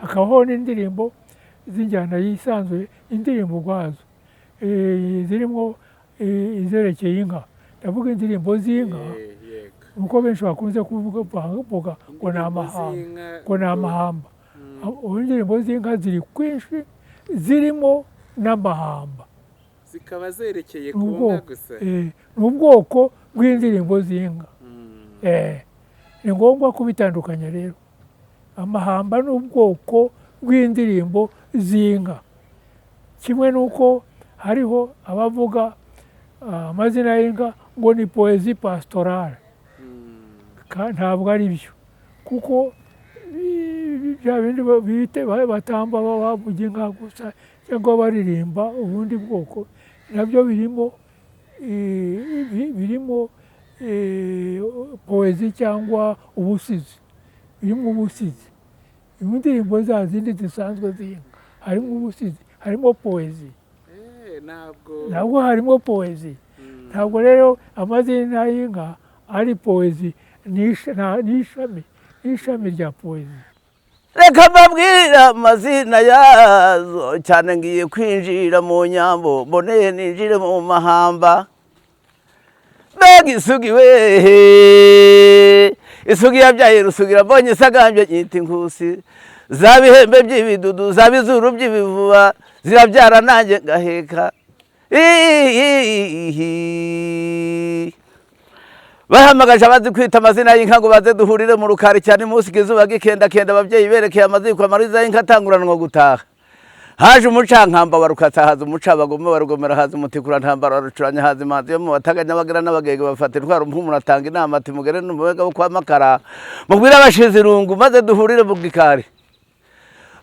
Hakabaho n'indirimbo z'injyana yisanzuye, indirimbo ubwazo zirimo izerekeye inka. Ndavuga indirimbo z'inka, kuko benshi bakunze kuvuga bavuga ngo ni Indirimbo amahamba, z'inka, ngo ni amahamba. Ubu indirimbo z'inka ziri kwinshi, zirimo n'amahamba. Zikaba zerekeye Ni ku nka ubwoko gusa. Ni ubwoko bw'indirimbo z'inka. Ni ngombwa kubitandukanya rero. Amahamba ni ubwoko bw'indirimbo z'inka, kimwe n'uko hariho abavuga amazina y'inka ngo ni poésie pastorale. Ntabwo ari byo, kuko bya bindi batamba bavuga inka gusa cyangwa baririmba ubundi bwoko, nabyo birimo poésie cyangwa ubusizi, birimo ubusizi. Mu ndirimbo za zindi zisanzwe z'inka harimo ubusizi, harimo poésie. Ntabwo Ntabwo harimo poésie. Ntabwo rero amazina y'inka ari poésie, ni ishami rya poésie. Reka mbabwire amazina yazo cyane. Ngiye kwinjira mu nyambo, mboneye ninjire mu mahamba. Mbega isugi we! Isugi yabyaye Rusugira, mbonye isagambye nyita inkusi. Za bihembe by'ibidudu, za bizuru by'ibivuba, zirabyara nanjye ngaheka. Ihihi. Bahamagaje abazi kwita amazina y'inka ngo baze duhurire mu rukari cyane munsi izuba gikendakenda, ababyeyi berekeye amaziko, amariza y'inka atanguranwa gutaha. Haje umucankamba wa Rukatsa, haza umucabagome wa Rugomera, haza umutikura ntambara wa Rucuranya, haza imanzi yo mu Bataganya bagira n'Abagege, bafata intwaro mpumuro, atanga inama ati: "Mugere n'umubega wo kwa Makara, mubwire abashize irungu, maze duhurire mu gikari,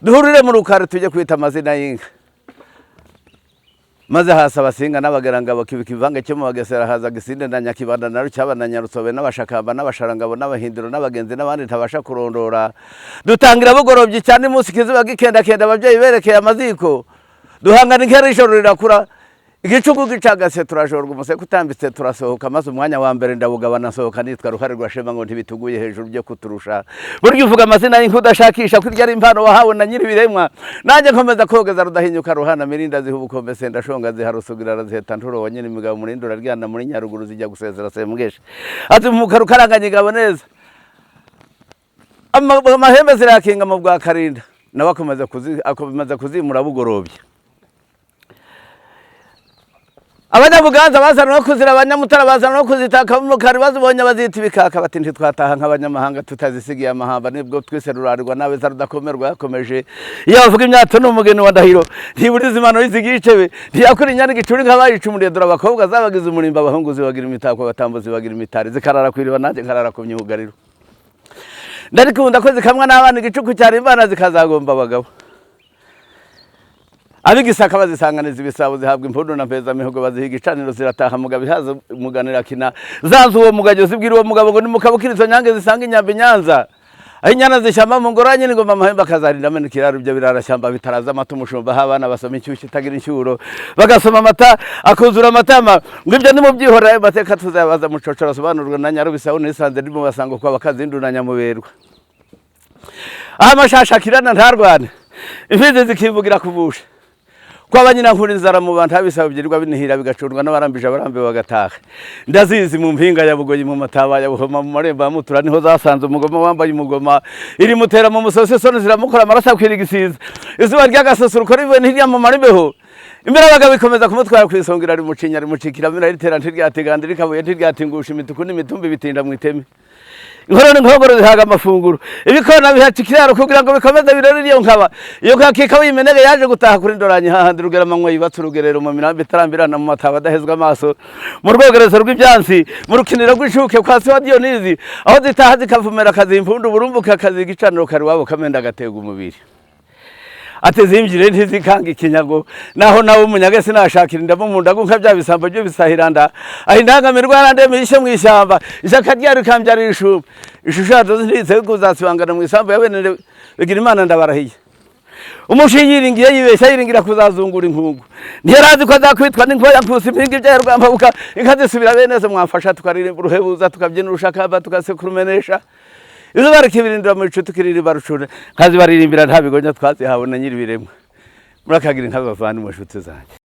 duhurire mu rukari, tujye kwita amazina y'inka." Maze hasa Abasinga n'Abagerangabo, kibika ivange cyo mu Bagesera, haza Gisinde na Nyakibanda na Rucyaba na Nyarutsobe n'Abashakamba n'Abasharangabo n'Abahindiro n'Abagenzi n'abandi ntabasha kurondora. Dutangira bugorobye cyane umunsi kizuba gikendakenda, ababyeyi berekeye amaziko, duhangana inkera, ijoro rirakura, igicuku gicagase, turajorwa, umuseke utambitse turasohoka. Maze umwanya wa mbere ndawugabana, nsohoka nitwa Ruhare rwa Shema, ngo ntibituguye hejuru byo kuturusha. Burya uvuga amazina y'inka udashakisha ko iryo ari impano wahawe na nyir'ibiremwa. Nanjye nkomeza kogeza Rudahinyuka, Ruhana Mirinda, ziha ubukombe Sendashonga, ziha Rusugira, araziheta Nturo wa nyir'imigabo, Murindi uraryana muri Nyaruguru, zijya gusezera Semugeshi, azimuka rukaranganya ingabo neza. Amahembe zirakinga mu bwa Karinda, nawe akomeza kuzimura bugorobye. Abanyabuganza bazana no kuzira, Abanyamutara bazana no kuzitaka mu kari, bazibonye bazita ibikaka, bati: "Ntitwataha nk'abanyamahanga tutazisigiye amahamba." Nibwo twise rurarirwa nawe za Rudakomerwa. Yakomeje iyo bavuga imyato, ni umugeni wa Ndahiro, ntiburiza imano y'izigicebe, ntiyakora inyana igicuri nk'abayicumuriye. Dore abakobwa zabagize umurimbo, abahungu zibagira imitako, abatambo zibagira imitari, zikarara ku iriba, nanjye nkarara ku myugariro. Ndarikunda ko zikamwa n'abana, igicuku cyari imbana zikazagomba abagabo. Ab'igisaka bazisanganiza ibisabo, zihabwa impundu na mpeza mihogo, baziha igicaniro, zirataha. Mugabo ihaza muganira kina zanze uwo mugajyo, zibwira uwo mugabo ngo nimukabukire izo nyange zisanga inyambi Nyanza, aho inyana zishyamba mu ngoro ya nyir'ingoma, amahembe akazarinda ameneka iraro. Ibyo birarashyamba bitaraza amata umushumba, aho abana basoma inshyushyu itagira inshyuro, bagasoma amata akuzura amatama. Ngo ibyo nimubyihorera, ayo mateka tuzayabaza Mucocora, asobanurwa na Nyarubisawu. Nisanze ndimo basanga kwa bakazindu na Nyamuberwa, aho amashasha akirana ntarwane, imfizi zikivugira kuvusha kwa nyina nkuru, inzara mu bantu abisaba byirirwa binihira, bigacurwa n'abarambije, abarambiwe bagataha. Ndazizi mu mpinga ya Bugoyi, mu mataba ya Buhoma, mu marembo ya Mutura, niho zasanze umugoma wambaye umugoma, iri mutera mu musozi, soni ziramukora, amaraso akwira igisiza, izuba ry'agasusuruko rivuye ntirya mu marimbeho. Imbere abagabo ikomeza kumutwara ku isonga, irarimucinya, rimucikira, ritera ntiryatiganda, rikabuye ntiryatingusha, imituku n'imitumbi bitinda mu iteme, inkono n'inkongoro zihaga amafunguro, ibikona bihaca ikiraro kugira ngo bikomeze birore iyo nkaba. Iyo nkakika w'imenege yaje gutaha kuri Ndoranye, hahandi Rugeramanywa yubatse urugerero, mu mirambi itarambirana, mu mataba adahezwa amaso, mu rwogerezo rw'ibyansi, mu rukiniro rw'inshuke kwa se wa Diyonizi, aho zitaha zikavumera, akazimpundu uburumbuke, akaziga igicaniro kari iwabo, kamenda agatega umubiri ati: "Zimbyire ntizikanga ikinyago, naho nawe umunyage sinashakira indamu mu ndagu nka bya bisambo byo bisahiranda." Aho indangamirwa yarandemeye ishyo mu ishyamba, ishyaka ryayo rikambyarira ishumba, ishusho yazo ntitse kuzasibangana mu isambu ya bene bigira Imana. Ndabarahiye, umushi yiringiye yibeshya, yiringira kuzazungura inkungu, ntiyarazi ko azakwitwa n'inkoya nkusi impinga ibyaye rwambabuka, inka zisubira bene zo. Mwamfasha tukaririmba uruhebuza, tukabyina urushakamba, tugasekura umenesha. Izuba rikibirindira mu bicu, tukiririmba rucure, nkazibaririmbira nta bigonya, twazihawe na Nyir'ibiremwa. Murakagira inka bavandimwe, nshuti zanjye.